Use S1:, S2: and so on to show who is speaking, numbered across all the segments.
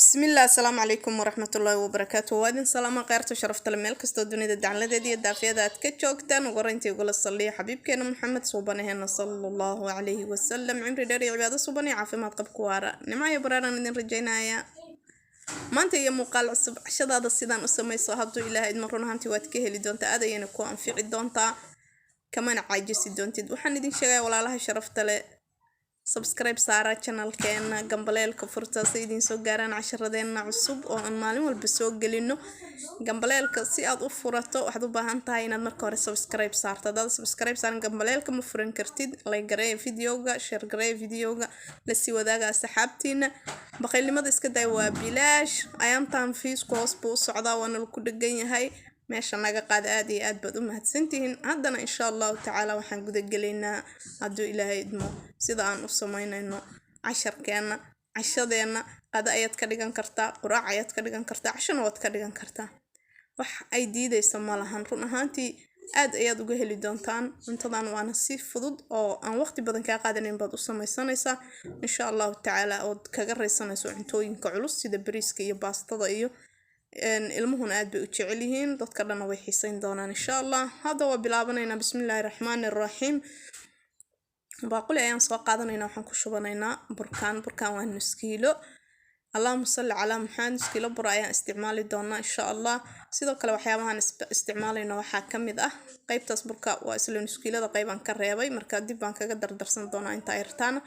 S1: Bismillaah, asalaamu calaykum waraxmatullaahi wabarakaatu. Waa idin salaama kheyrta sharafta leh meel kastoo dunida dacladeed iyo daafyada aad ka joogtaan. Ugu horeyntii ugula saliya xabiibkeena Maxamed, suubanaheena, sala Allahu calayhi wasalam. Cimri dheer iyo cibaado suban iyo caafimaad qab ku waara, nimco iyo baraaraan idin rajaynaya. Maanta iyo muuqaal cusub, cashadaada sidaan u samayso hadduu Ilaahay idma. Run ahaantii waad ka heli doontaa, aad ayayna ku anfici doontaa, kamana caajisi doontid. Waxaan idin sheegaya, walaalaha sharafta leh, subscribe saara channelkeena, gambaleelka furta si idin soo gaaraan casharadeena cusub oo aan maalin walba soo gelino. Gambaleelka si aad u furato, waxaad u baahan tahay inaad marka hore subscribe saarto. Haddaad subscribe saaran, gambaleelka ma furan kartid. Like gareeya videoga, share gareeya videoga, lasii wadaaga asxaabtiina. Baqaylnimada iska day, waa bilaash. Ayaantan fiisku hoos buu u socdaa, waana lagu dhegan yahay. Meesha naga qaada. Aad iyo aad baad u mahadsantihiin. Haddana, insha Allahu tacaala, waxaan gudagelaynaa, hadduu Ilaahay idmo, sida aan u samaynayno casharkeena, cashadeena. Qada ayaad ka dhigan kartaa, quraac ayaad ka dhigan kartaa, cashona waad ka dhigan kartaa. Wax ay diidaysa ma lahan. Run ahaantii aad ayaad uga heli doontaan cuntadan, waana si fudud oo aan waqti badan kaa qaadanayn baad u samaysanaysaa, insha Allahu tacaala, ood kaga raysanayso cuntooyinka culus sida bariiska iyo baastada. Iyo ilmuhuna aad bay u jecel yihiin, dadka dhanna way xiiseyn doonaan, insha Allah. Hadda waa bilaabanaynaa. Bismillaahi raxmaani raxiim. Baaquli ayaan soo qaadanaynaa, waxaan ku shubanaynaa burkaan. Burkaan waa nus kiilo. Allahuma salli calaa Maxamed. Nus kiilo bur ayaan isticmaali doonaa, insha Allah. Sidoo kale waxyaabahan isticmaalayno waxaa ka mid ah qeybtaas burka, waa isla nus kiilada qeybaan ka reebay, marka dib baan kaga dardarsan doonaa inta ay rtaana.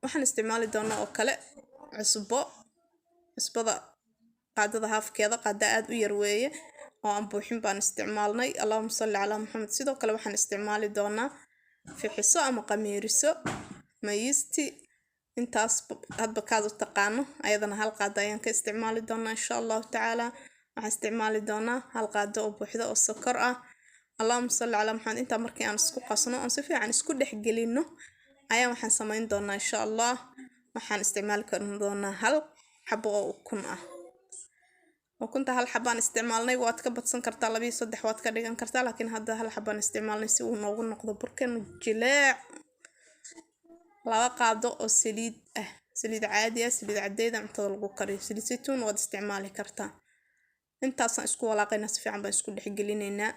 S1: Waxaan isticmaali doonaa oo kale cusbo. Cusbada qaadada haafkeeda, qaada aad u yar weeye oo aan buuxin baan isticmaalnay. Allahuma salli calaa Maxamed. Sidoo kale waxaan isticmaali doonaa fixiso ama qamiiriso, mayisti, intaas hadba kaad u taqaano. Ayadana hal qaado ayaan ka isticmaali doonaa, insha Allahu tacaala. Waxaan isticmaali doonaa hal qaado oo buuxda oo sokor ah. Allahuma salli calaa Maxamed. Intaa markii aan isku qasno oon si fiican isku dhex gelino ayaa waxaan samayn doonaa, insha Allah, waxaan isticmaali karin doonaa hal xabo oo ukun ah. Ukunta hal xabaan isticmaalnay, waad ka badsan kartaa, labiyo saddex waad ka dhigan kartaa, laakiin hadda hal xabaan isticmaalnay si uu noogu noqdo burkeenu jileec. 2 qaado oo saliid ah, saliid caadi ah, saliid cadeyda cuntada lagu kariyo, saliid saytuun waad isticmaali kartaa. Intaasaan isku walaaqaynaa, si fiican baan isku dhexgelinaynaa.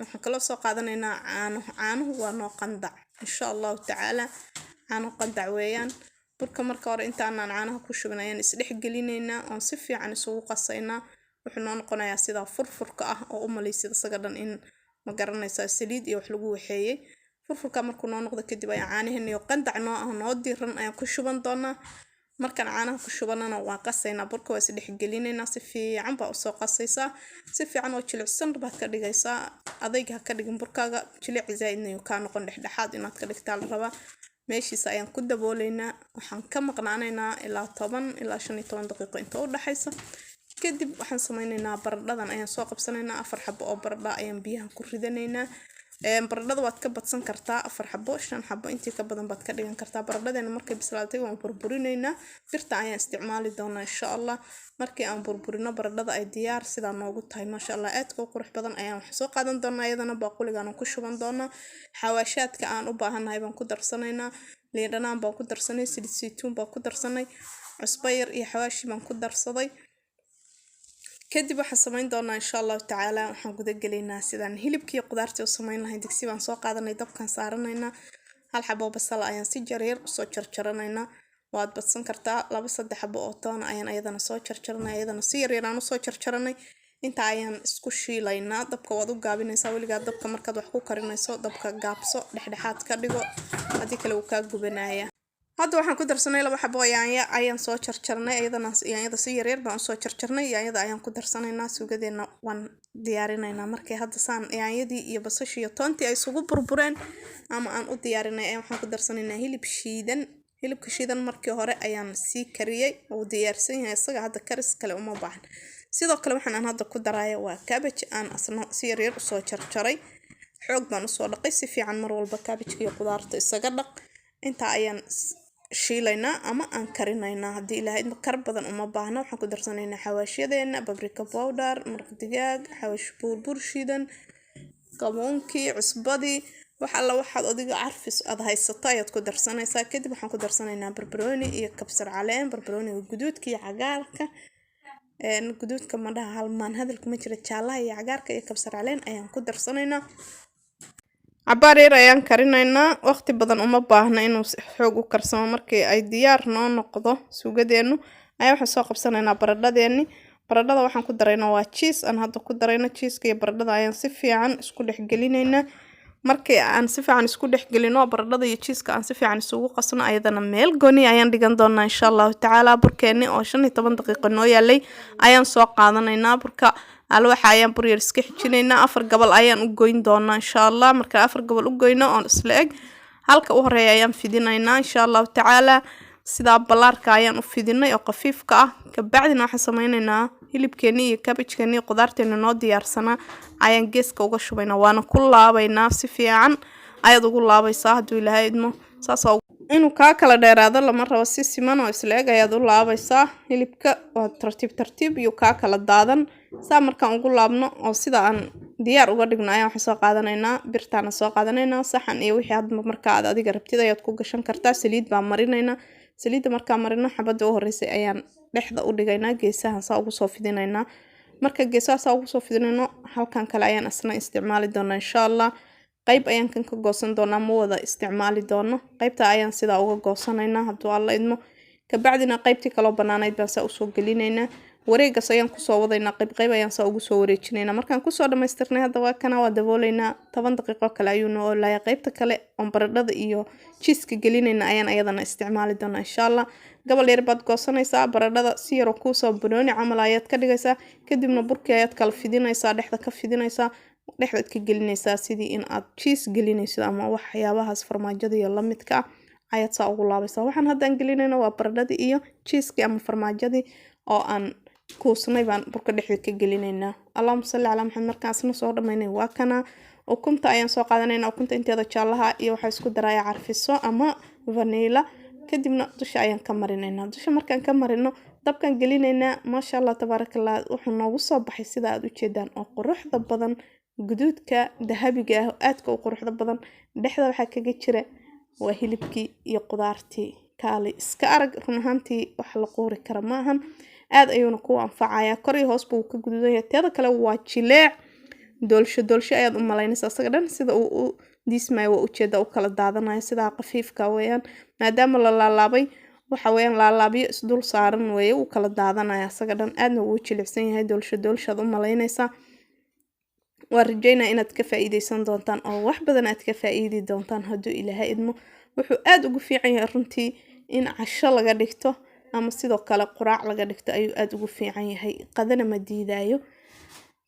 S1: Waxaan kaloo soo qaadanaynaa caano. Caanuhu waa noo qandac, insha Allahu tacaala. Caano qandac weeyaan. Burka marka hore intaanaan caanaha ku shubin ayaan isdhex gelinaynaa oon si fiican isugu qasaynaa. Wuxuu noo noqonayaa sidaa furfurka ah oo u malaysid isaga dhan in, ma garanaysaa, saliid iyo wax lagu waxeeyey. Furfurka markuu noo noqdo kadib ayaan caanaheena iyo qandac noo ah, noo diiran, ayaan ku shuban doonaa. Markaan caanaha ku shubanana, waan qasaynaa burka, waa isdhex gelinaynaa. Si fiican baa usoo qasaysaa, si fiican oo jilicsan baad ka dhigaysaa. Adayg ha ka dhigin burkaaga, jilic zaaidna yuu kaa noqon, dhexdhexaad inaad ka dhigtaa la rabaa. Meeshiisa ayaan ku dabooleynaa, waxaan ka maqnaanaynaa ilaa 10 ilaa 15 daqiiqo inta u dhaxaysa. Kadib waxaan sameyneynaa, baradhadan ayaan soo qabsanaynaa. Afar xabo oo baradha ayaan biyaha ku ridanaynaa. Baradhada waad ka badsan kartaa, afar xabo, shan xabo, intii ka badan baad ka dhigan kartaa. Baradhadeena markay bislaatay waan burburinaynaa. Birta ayaan isticmaali doonaa, insha Allah. Markii aan burburino baradhada, ay diyaar sidaa noogu tahay, maasha Allah, aadka u qurux badan, ayaan wax soo qaadan doonaa. Iyadana baaquligaan ku shuban doonaa. Xawaashaadka aan u baahannahay baan ku darsanaynaa. Liin dhanaan baan ku darsanay, saliid saytuun baan ku darsanay, cusbo yar iyo xawaashi baan ku darsaday. Kadib waxaan samayn doonaa, insha Allahu tacaala, waxaan guda gelaynaa sidaan hilibkii qudaartii u samayn lahayn. Digsi baan soo qaadanay, dabkaan saaranaynaa. Hal xabo basal ayaan si jaryar usoo jarjaranaynaa, waad badsan kartaa. Laba saddex xabo oo toona ayaan ayadana soo jarjaranay, ayadana si yaryar aan usoo jarjaranay. Inta ayaan isku shiilaynaa. Dabka waad u gaabinaysaa. Weligaa dabka markaad wax ku karinayso, dabka gaabso, dhexdhexaad ka dhigo, haddii kale wuu kaa gubanaya. Hadda waxaan ku darsanay laba xabo oo yaanya ayaan soo jarjarnay. Iyadana yaanyada si yaryar baan usoo jarjarnay. Yaanyada ayaan ku darsanaynaa, suugadeena waan diyaarinaynaa. Markay hadda saan yaanyadii iyo basashii iyo toontii ay isugu burbureen ama aan u diyaarinay, ayaan waxaan ku darsanaynaa hilib shiidan. Hilibka shiidan markii hore ayaan sii kariyey, uu diyaarsan yahay isaga, hadda karis kale uma baahna. Sidoo kale waxaan aan hadda ku daraya waa cabbage aan asna si yaryar usoo jarjaray, xoog baan usoo dhaqay. Si fiican mar walba cabbage iyo qudaarta isaga dhaq. Intaa ayaan shiilaynaa ama aan karinaynaa. Haddii Ilaahay kar badan uma baahna. Waxaan ku darsanaynaa xawaashyadeena: paprika powder, maraq digaag, xawaash burbur shiidan, kamuunkii, cusbadii. Wax alla waxaad adiga carfis aad haysato ayaad ku darsanaysaa. Kadib waxaan ku darsanaynaa barbarooni iyo kabsar caleen, barbarooniga guduudka iyo cagaarka. Guduudka madhaha halmaan hadalku ma jira, jaalaha iyo cagaarka iyo kabsar caleen ayaan ku darsanaynaa. Cabaar yar ayaan karinaynaa, waqti badan uma baahna inuu xoog u karsamo. Markii ay diyaar noo noqdo suugadeenu ayaa waxaan soo qabsanaynaa baradhadeeni. Baradhada waxaan ku daraynaa waa cheese aan hadda ku darayno. Cheeseka iyo baradhada ayaan si fiican isku dhex gelinaynaa. Markii aan si fiican isku dhex gelino, baradhada iyo cheeseka aan si fiican isugu qasno, ayadana meel gooni ayaan dhigan doonaa, insha Allahu tacaala. Burkeeni oo 15 daqiiqo noo yaalay ayaan soo qaadanaynaa. Burka alwaxa ayaan bur yar iska xijinaynaa. Afar gobol ayaan u goyn doonaa, insha Allah. Marka afar gobol u goyno oon isla eg, halka u horeeya ayaan fidinaynaa, insha Allahu tacaala. Sidaa ballaarka ayaan u fidinay oo khafiifka ah. Kabacdina waxaan sameynaynaa hilibkeeni iyo cabbage-keeni iyo qudaarteeni noo diyaarsanaa ayaan geeska uga shubaynaa, waana ku laabaynaa. Si fiican ayaad ugu laabaysaa hadduu Ilaahay idmo. Saas inuu kaa kala dheeraado lama rabo, si siman oo isla eg ayaad u laabaysaa hilibka. Waa tartiib tartiib iyo kaa kala daadan. Saa markaan ugu laabno oo sida aan diyaar uga dhigno ayaan waxaan soo qaadanaynaa birtaana, soo qaadanaynaa saxan iyo wixii hadba marka aad adiga rabtid ayaad ku gashan kartaa. Saliid baan marinaynaa. Saliidda markaan marino, xabadda u horeysay ayaan dhexda u dhigaynaa, geesahan saa ugu soo fidinaynaa. Marka geesaha saa ugu soo fidinayno, halkan kale ayaan asna isticmaali doonaa, insha Allah. Qayb ayaan kan ka goosan doonaa, ma wada isticmaali doono. Qaybta ayaan sidaa uga goosanaynaa hadduu Alla idmo. Kabacdina qaybtii kaloo banaanayd baan saa usoo gelinaynaa. Wareegaas ayaan kusoo wadaynaa, qayb qayb ayaan saa ugu soo wareejinaynaa. Markaan kusoo dhamaystirnay, hadda waa kana, waa dabooleynaa. 10 daqiiqo kale ayuu noo oolaya. Qaybta kale oon baradhada iyo cheeseka gelinayna ayaan ayadana isticmaali doonaa, insha Allah. Gobol yar baad goosanaysaa baradhada, si yaroo kuusoo banooni camal ayaad ka dhigaysaa. Kadibna burkii ayaad kala fidinaysaa, dhexda ka fidinaysaa, dhexdaad ka gelinaysaa, sidii in aad cheese gelinaysid ama waxyaabahaas farmaajada iyo lamidka ah ayaad saa ugu laabaysaa. Waxaan haddaan gelinayna waa baradhadii iyo cheeskii ama farmaajadii oo aan kuusnay baan burka dhexda ka gelinaynaa. Allahuma salli calaa Maxamed. Markaan isna soo dhamaynay, waa kana, ukunta ayaan soo qaadanayna. Ukunta inteeda jaalaha iyo waxaa isku daraya carfiso ama vanilla. Kadibna dusha ayaan ka marinaynaa. Dusha markaan ka marino, dabkaan gelinaynaa. Maasha Allah, tabaaraka Allah, wuxuu noogu soo baxay sida aad ujeedaan oo quruxda badan, guduudka dahabiga ah oo aadka u quruxda badan. Dhexda waxaa kaga jira waa hilibkii iyo qudaartii. Kaali iska arag, run ahaantii wax la quuri kara maahan. Aad ayuuna kuu anfacayaa, kor iyo hoos buu ka guduudan yahay. Teeda kale waa jileec, doolsho doolsho ayaad u malaynaysaa isaga dhan. Sida uu u diismayo waa ujeeda, u kala daadanayo sidaa khafiifka weeyaan. Maadaama la laalaabay, waxa weeyaan laalaabyo isdul saaran weeye, wuu kala daadanaya isaga dhan, aadna wuu u jilicsan yahay, doolsho doolshaad u malaynaysaa. Waan rajeynaya inaad ka faa'iideysan doontaan oo wax badan aad ka faa'iidi doontaan hadduu Ilaahay idmo. Wuxuu aada ugu fiican yahay runtii in casho laga dhigto ama sidoo kale quraac laga dhigto ayuu aada ugu fiican yahay, qadana ma diidaayo.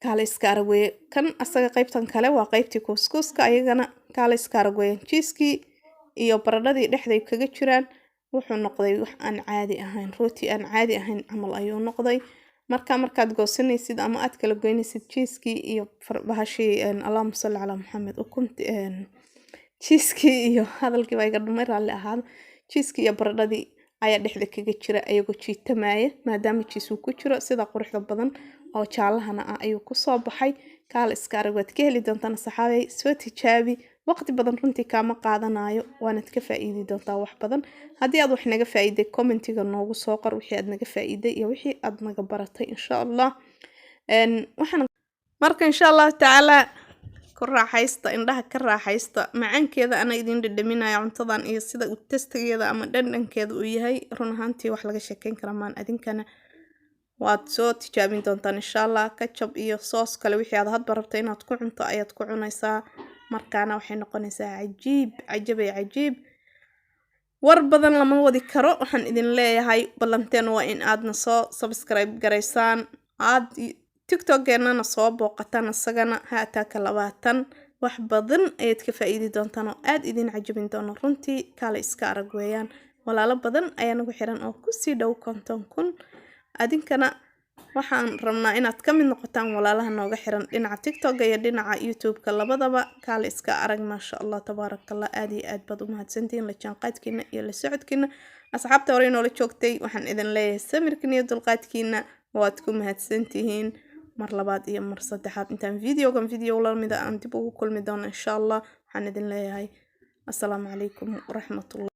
S1: Kaale iska arag weeye kan asaga. Qaybtan kale waa qaybtii kuuskuuska, ayagana kaale iska arag weeye. Cheeskii iyo baradhadii dhexday kaga jiraan. Wuxuu noqday wax aan caadi ahayn, rooti aan caadi ahayn camal ayuu noqday. Marka markaad goosanaysid ama aad kala goynaysid cheeskii iyo bahashii, allahuma salli calaa Maxamed, ukunti, cheeskii iyo, hadalkii baa iga dhumay, raalli ahaado, cheeskii iyo baradhadii ayaa dhexda kaga jira ayagoo jiitamaya. Maadaama cheese uu ku jiro, sida quruxda badan oo jaalahana ah ayuu kusoo baxay. Kaal iska arag, waad ka heli doontaan saxaabay. Soo tijaabi, waqti badan runtii kaama qaadanayo, waanad ka faa'iidi doontaa wax badan. Haddii aad wax naga faa'iiday, commentiga noogu soo qor wixii aad naga faa'iiday iyo wixii aad naga baratay, insha Allah. Waxaan marka, insha Allahu tacaala, ku raaxaysta, indhaha ka raaxaysta macaankeeda. Ana idin dhadhaminaya cuntadan iyo sida uu tastegeeda ama dhandhankeeda uu yahay. Run ahaantii wax laga sheekeyn kara maan. Adinkana waad soo tijaabin doontaan, insha Allah. Ketchup iyo soos kale wixii aad hadba rabto inaad ku cunto ayaad ku cunaysaa. Markaana waxay noqonaysaa cajiib, cajabay cajiib. War badan lama wadi karo. Waxaan idin leeyahay, ballanteen waa in aadna soo subscribe garaysaan, aad TikTokeenana soo booqataan isagana haataaka 20. Wax badan ayaad ka faa'iidi doontaan oo aada idin cajabin doono runtii. Kaale iska arag weeyaan. Walaalo badan ayaa nagu xiran oo kusii dhow 50,000. Adinkana waxaan rabnaa inaad ka mid noqotaan walaalaha nooga xiran dhinaca TikTok iyo dhinaca YouTube-ka labadaba. Kaale iska arag, maasha Allah, tabaaraka Allah. Aad iyo aad baad u mahadsantihiin la jaanqaadkiina iyo la socodkiina. Asxaabta horey noola joogtay, waxaan idin leeyahay samirkiina iyo dulqaadkiina waad ku mahadsantihiin. Mar labaad iyo mar saddexaad, intaan videogan video lamida aan dib ugu kulmi doono, insha Allah, waxaan idin leeyahay assalaamu calaykum waraxmatullah.